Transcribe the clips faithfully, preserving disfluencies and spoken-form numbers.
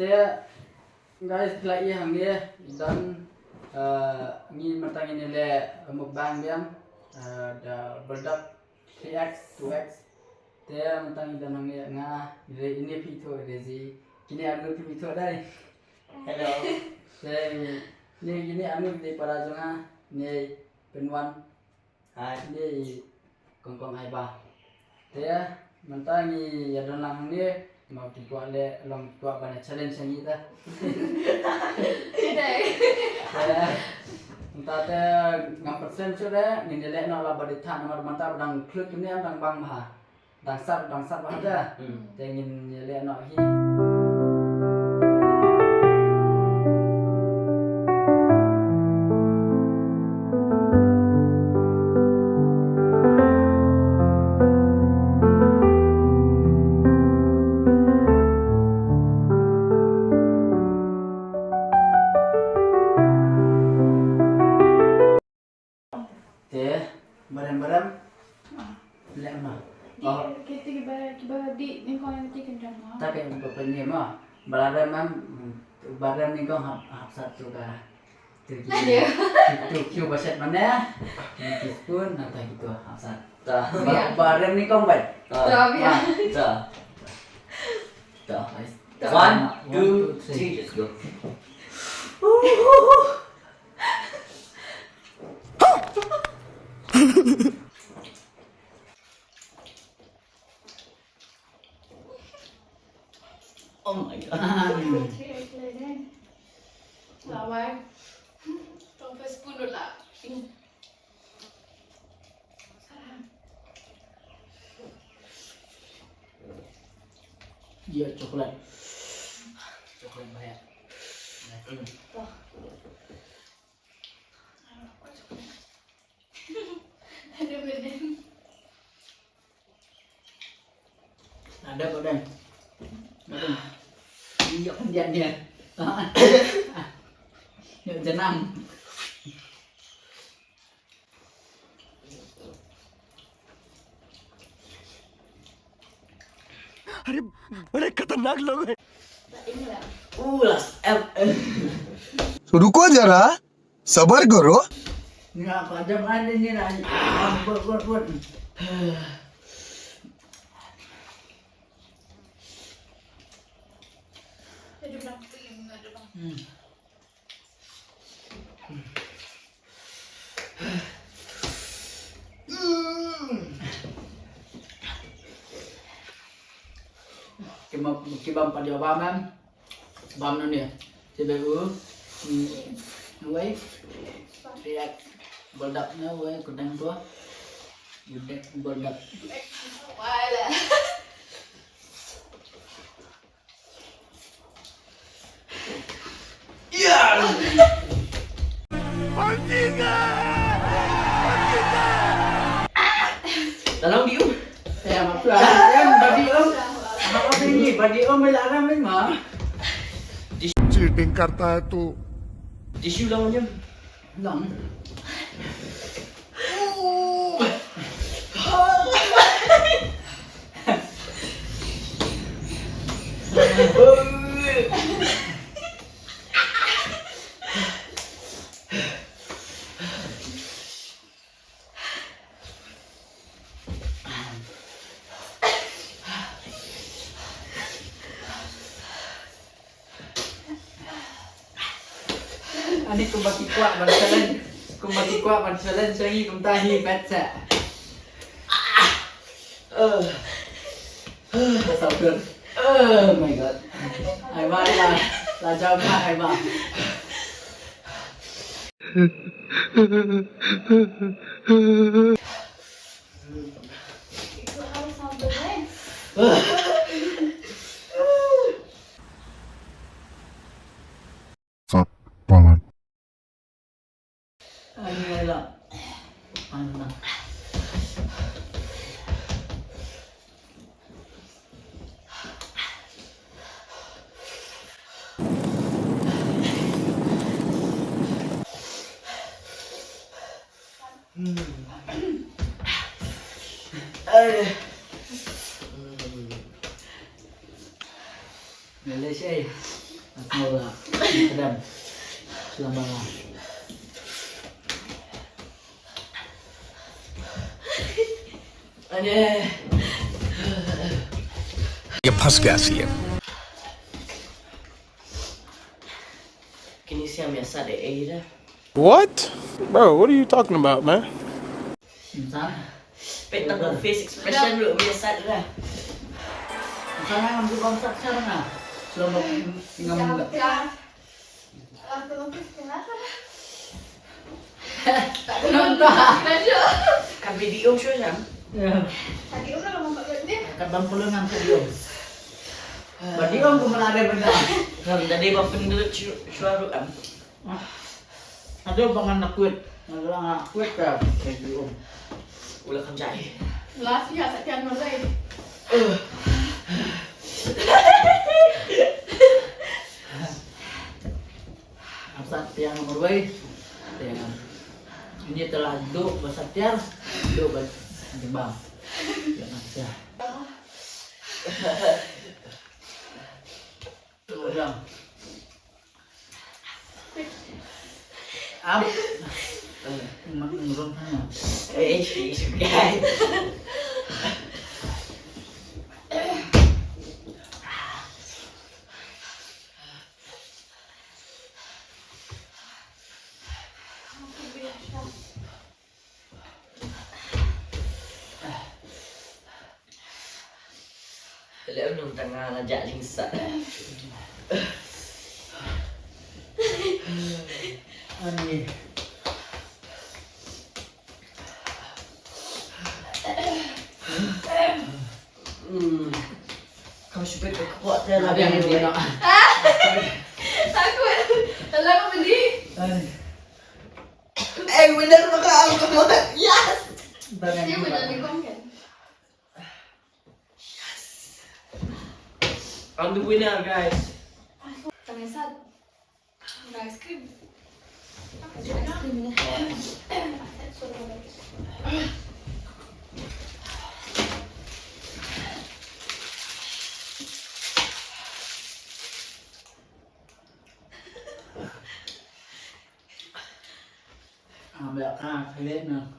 Te, guys, phi la ïohi hangne, don, eh, ngi mynta ngin ïaleh mukbang biang, eh, da buldak three X, two X. Te mynta ngi don hangne nga, re ini phi to re ji. Kine anu phi to dei. Hello. Te, ni kine anu dei para jong nga, ni Pynwan. Hai. Ni kong kong ai ba. Te mynta ngi ïa don lang hangne, ma ki kwah leh, long kwah ban challenge ïa ngi ta. Te mynta te ngam pat shem shuh de, ngin ïaleh noh la ba dei thah namar mynta ba dang khluit kumne, dang bang bha. Dang sat, dang sat bha te. Hmm. Te ngin ïaleh noh hi. Te, barem, barem. Ah. Leh ma. Di, oh. Ki, ki, kiba, kiba dih nyngkong ïa ki kynjang ma. Ta ka ba pynïa ma. Barem em, barem nyngkong hap, hap sat tu ka. Tu ki. Aduh. Tu, tu, tu ba shet mana. Ki spoon, na ta ki tu hap sat. Ta. Ba, ya. Barem nyngkong bai. Ta. Ta, ya. Ah. Ta. Ta. Ta. One, two, three, let's go. Oh my God. Lawai. Tong Facebook dulu lah. Iya, coklat. Coklat banyak. Tuh. Ada beden. Ada beden. Beden. Iya, kan dia, dia. Yuk, jenang. अरे, बड़े खतरनाक लोग हैं। तो रुको जरा, सबर करो। Hmm. Kiba, kiba pat ïa bam em. Bam none. Te ba u. Hmm. Wei. Riak. Buldak na wei kudang tu. Buldak, buldak. Wala. Dalam di um. Ya, maksud kan bagi um. Apa ni bagi um bela aram ni mah. Cheating करता है तू। Tissue lang je. Lang. Ani kumba ki kwah ban challenge. Kumba ki kwah ban challenge ïa ngi kumta hi pet sa. That's so good. Oh my God. Ai ba la, la jam ka ai ba. Sat palat. Malaysia. Aku dah. Kedam. Selama. Ye phas gaya sien. Kini siam ïa sat eh, eh, dah. What? Bro, what are you talking about, man? Insan. Peit tang face expression ruh ïa sat dah. Insan ngam ju bang sat sat na. Selama ngam. Ka video show jam. Ya. Ka bang pulun ngam video. Ba video ko mana ada benda. Ngam jadi ba pendut shuaru am. Aduh, bangan nak kuit. Nak kuit ka video. Ula kan jai. Last year sa kian mulai. Ap sat tiar marwei. Tiar. Ini telah duk ba sat tiar, duk ba jembang. Ya, ya. Tulang. Am. Mak ngurung sana. Eh, eh, eh. Leh nung tanga la jak lingsa. Ani. Hmm. Kamu supit ke kuat dia lah. Ada yang dia nak. Takut. Dalam apa ni? Ani. Eh, bener maka aku mau. Yes. Dia bener ni bang kan? Yes. I'm the winner, guys. Kami sat. Ice cream. Ice cream ni. Ambil ka, kali na.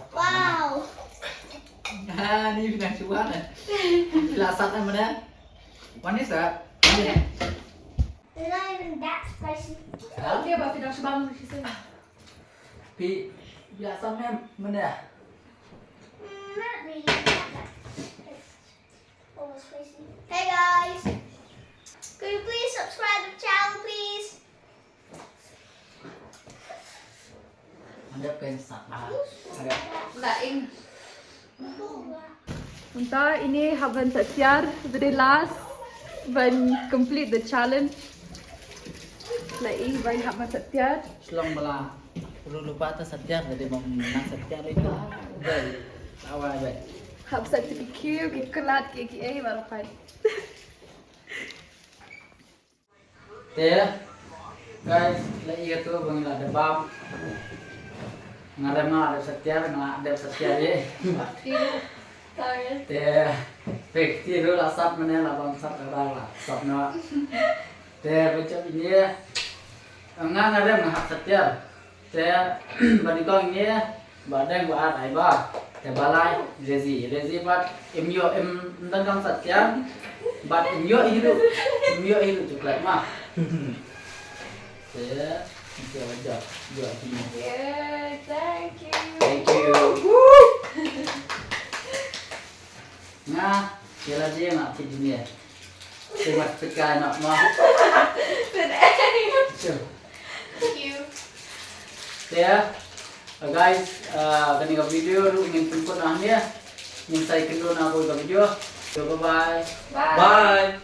Wow. Ah, ni phi dang shu wan eh. Phi la sat eh, mana? Wan ni sat. It's not even that spicy. Huh? Okay, but phi dang shu bang, she said. Phi, phi la sat eh, mana? Mm, not really. Not that spicy. Hey guys, could you please subscribe to the channel, please? Ada pen sat. Ada. Lain. Mynta ine hap ban sat tiar, the last ban complete the challenge. La i ban hap ban sat tiar. Shlong ba la ru lupa ta sat tiar, jadi bam nang sat tiar lagi. Bai. Awa bai. Hap sat ki kiu, ki klat, ki ki ei barokai. Te guys, la i tu bang la debam. Ngarem nga dep sat tiar, nga dep sat tiar ye. Te pek ti ru la sat mane la bam sat la la sat no. Te bejap ini. Nga ngarem nga hap sat tiar. Te ba nyngkong ngi ba dang ba ar ai ba. Te ba lai Rezi, Rezi bad im ïoh im dang dang sat tiar. Bad im ïoh hi ruh, im ïoh hi ruh chocolate ma. Te, te ba jap, jap hi. Yay, thank you. Thank you. Nga, ïa la jia nga kit jingïa. Te mat pika nok ma. Sure. Thank you. Te, uh, guys, uh, kane ka video ruh ngin pynkut noh hangne. Ngin sa ïakynduh noh ha kawei ka video. So, bye bye. Bye. Bye.